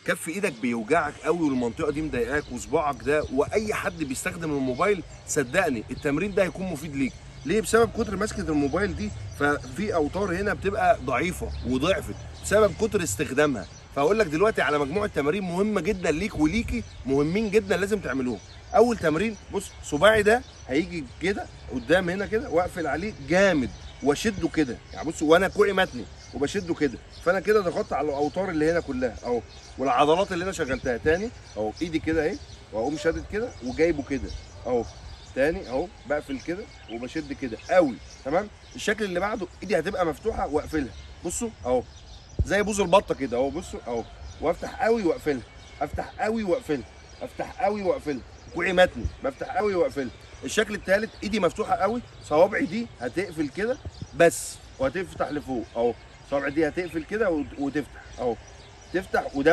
كف ايدك بيوجعك قوي والمنطقة دي مضايقاك وصباعك ده، واي حد بيستخدم الموبايل صدقني التمرين ده هيكون مفيد ليك. ليه؟ بسبب كتر مسكه الموبايل دي، ففي اوتار هنا بتبقى ضعيفة وضعفت بسبب كتر استخدامها. فهقول لك دلوقتي على مجموعة تمارين مهمة جدا ليك وليكي، مهمين جدا لازم تعملوهم. اول تمرين، بص صباعي ده هيجي كده قدام هنا كده واقفل عليه جامد واشده كده، يعني بص وانا كوعي متني وبشدة كده، فانا كده ضغطت على الاوتار اللي هنا كلها اهو، والعضلات اللي انا شغلتها. تاني اهو، ايدي كده اهي، واقوم شادد كده وجايبه كده اهو. تاني اهو، بقفل كده وبشد كده قوي. تمام. الشكل اللي بعده، ايدي هتبقى مفتوحة واقفلها، بصوا اهو زي بوز البطة كده اهو، بصوا اهو، وافتح قوي واقفلها، افتح قوي واقفلها، افتح قوي واقفلها، كوعي متني بفتح قوي واقفلها. الشكل الثالث، ايدي مفتوحة قوي، صوابعي دي هتقفل كده بس وهتفتح لفوق اهو، صوابعي دي هتقفل كده وتفتح اهو، تفتح وده